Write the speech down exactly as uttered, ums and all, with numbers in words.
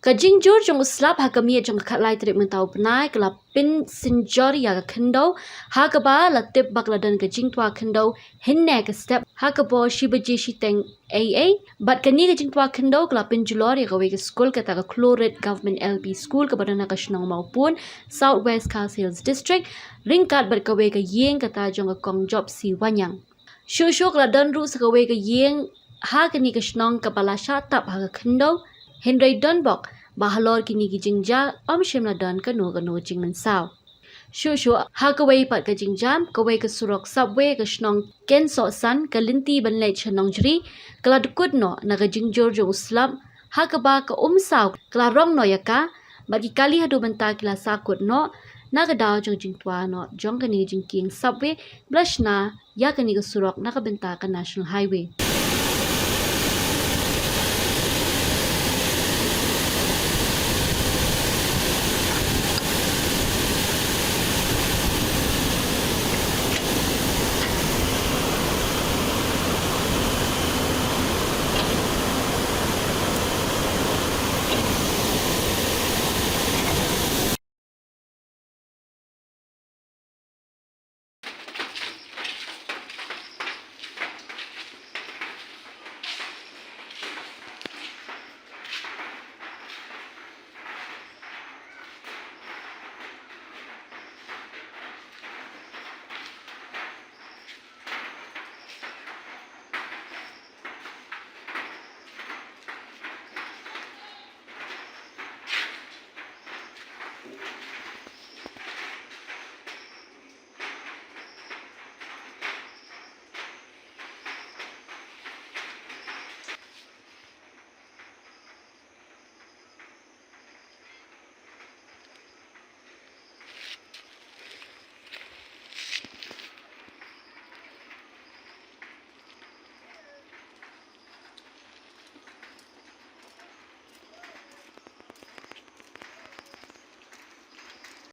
Ka jingjur jong u slap ha ka miet jong ka khatlai tarik mynta u bnai ka la pynsynjor ïa ka khyndew, ha kaba la tip ba ka la don ka jingtwa khyndew hynne ka step, ha ka por shi baje shiteng ei ei. Bad kane ka jingtwa khyndew ka la pynjulor ïa kawei ka skul, kata ka Khlurit Government L P School kaba don ha ka shnong Mawpun, South West Khasi Hills District, ryngkat bad kawei ka ïing kata jong ka Kong Jopsy Wanniang. Shuh shuh ka la don ruh sa kawei ka ïing ha kane ka shnong kaba la shah tap ha ka khyndew, hynrei donbok ba halor kine ki jingjia ym shym la don kano kano jingmynsaw. Shuh shuh ha kawei pat ka jingjia, kawei ka surok subway ka shnong Kensohsan, ka lynti ban leit sha Nongjri, ka la dkut noh na ka jingjur jong u slap, ha kaba ka umsaw ka la rong noh ïa ka, bad ki kali haduh mynta ki la sahkut noh na ka daw jong jingtwa noh jong kane ka jingkieng subway ba la shna ïa kane ka surok na ka bynta ka National Highway.